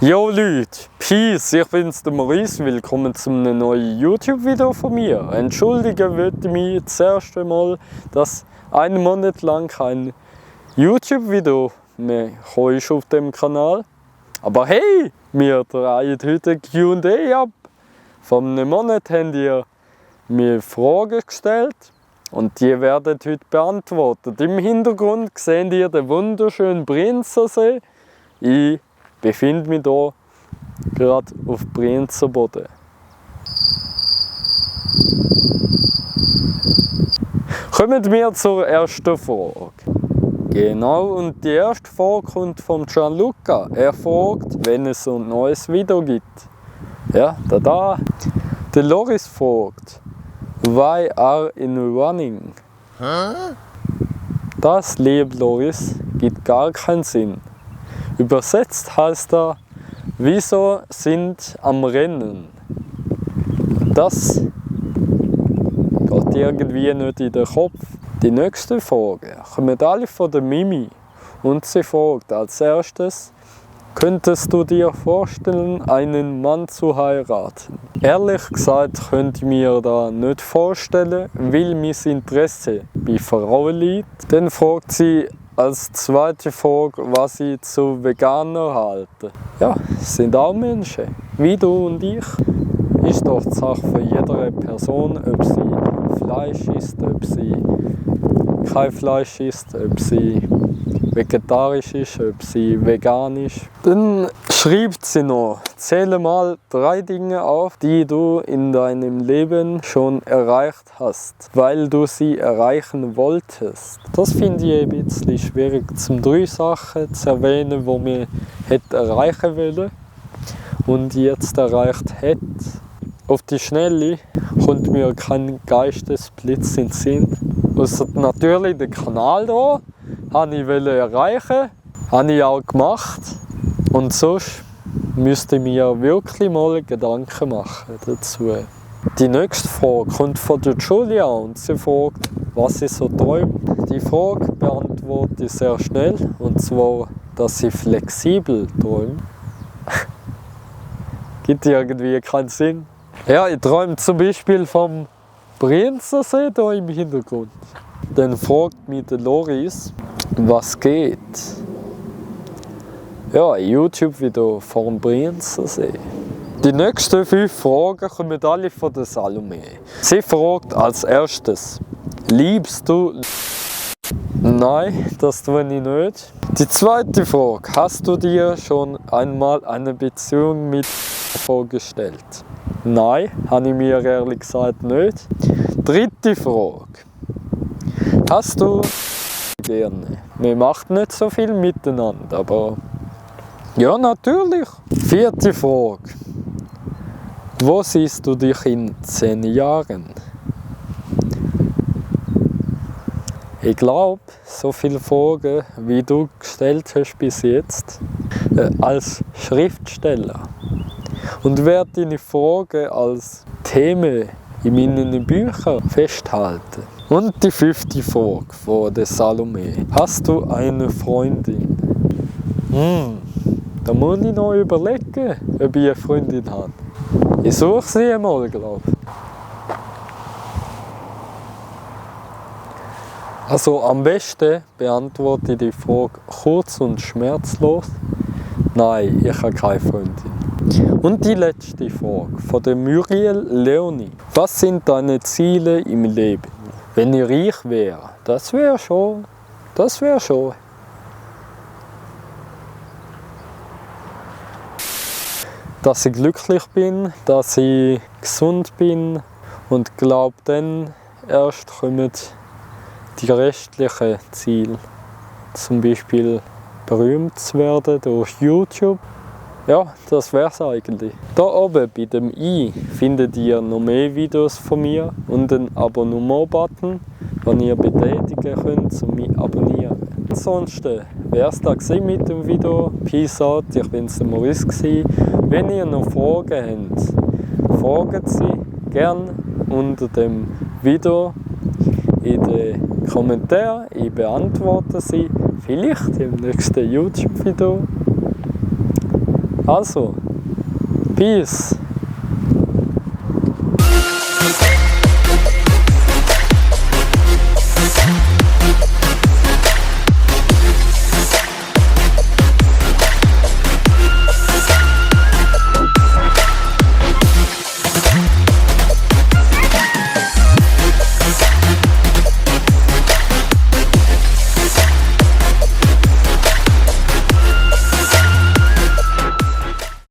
Yo Leute, Peace, ich bin's, der Maurice, willkommen zu einem neuen YouTube-Video von mir. Entschuldigen würde ich mich das erste Mal, dass einen Monat lang kein YouTube-Video mehr ist auf dem Kanal. Aber hey, wir drehen heute ein Q&A ab. Vor einem Monat habt ihr mir Fragen gestellt und die werden heute beantwortet. Im Hintergrund seht ihr den wunderschönen Brienzersee. Ich befinde mich hier gerade auf Brienzerboden. Kommen wir zur ersten Frage. Genau, und die erste Frage kommt von Gianluca. Er fragt, wenn es so ein neues Video gibt. Ja, da. Der Loris fragt, why are in running? Das, liebe Loris, gibt gar keinen Sinn. Übersetzt heißt er, wieso sind am Rennen? Das geht irgendwie nicht in den Kopf. Die nächste Frage kommt alle von der Mimi und sie fragt als erstes, könntest du dir vorstellen, einen Mann zu heiraten? Ehrlich gesagt könnte ich mir das nicht vorstellen, weil mein Interesse bei Frauen liegt. Dann fragt sie als zweite Frage, was ich zu Veganern halte. Ja, es sind auch Menschen, wie du und ich. Ist doch die Sache von jeder Person, ob sie Fleisch isst, ob sie kein Fleisch isst, ob sie vegetarisch ist, ob sie vegan ist. Dann schreibt sie noch, zähle mal 3 Dinge auf, die du in deinem Leben schon erreicht hast, weil du sie erreichen wolltest. Das finde ich ein bisschen schwierig, zum 3 Sachen zu erwähnen, die man hätte erreichen wollen und jetzt erreicht hat. Auf die Schnelle kommt mir kein Geistesblitz in den Sinn. Ausser natürlich den Kanal hier. Wollte ich erreichen, habe ich auch gemacht. Und sonst müsste ich mir wirklich mal Gedanken machen dazu. Die nächste Frage kommt von der Julia und sie fragt, was ich so träume. Die Frage beantworte ich sehr schnell, und zwar, dass ich flexibel träume. Gibt irgendwie keinen Sinn. Ja, ich träume zum Beispiel vom Brienzersee hier im Hintergrund. Dann fragt mich der Loris, was geht? Ja, ein YouTube-Video vom Brienzersee. Die nächsten 5 Fragen kommen alle von der Salome. Sie fragt als erstes, liebst du? Nein, das tue ich nicht. Die zweite Frage, hast du dir schon einmal eine Beziehung mit vorgestellt? Nein, habe ich mir ehrlich gesagt nicht. Dritte Frage, hast du gerne? Wir machen nicht so viel miteinander, aber ja, natürlich. Vierte Frage, wo siehst du dich in 10 Jahren? Ich glaube, so viele Fragen, wie du gestellt hast bis jetzt, als Schriftsteller. Und werde deine Fragen als Themen in meinen Büchern festhalten. Und die 5. Frage von der Salome. Hast du eine Freundin? Da muss ich noch überlegen, ob ich eine Freundin habe. Ich suche sie einmal, glaube ich. Also am besten beantworte ich die Frage kurz und schmerzlos. Nein, ich habe keine Freundin. Und die letzte Frage von der Muriel Leonie. Was sind deine Ziele im Leben? Wenn ich reich wäre, das wäre schon. Dass ich glücklich bin, dass ich gesund bin und glaube, dann erst kommen die restlichen Ziele. Zum Beispiel berühmt zu werden durch YouTube. Ja, das wär's eigentlich. Da oben bei dem i findet ihr noch mehr Videos von mir und einen Abonnement-Button, den ihr betätigen könnt, um mich abonnieren. Ansonsten wär's das mit dem Video. Peace out, ich bin's, der Maurice gsi. Wenn ihr noch Fragen habt, fragen Sie gerne unter dem Video in den Kommentaren. Ich beantworte sie vielleicht im nächsten YouTube-Video. Also, Peace.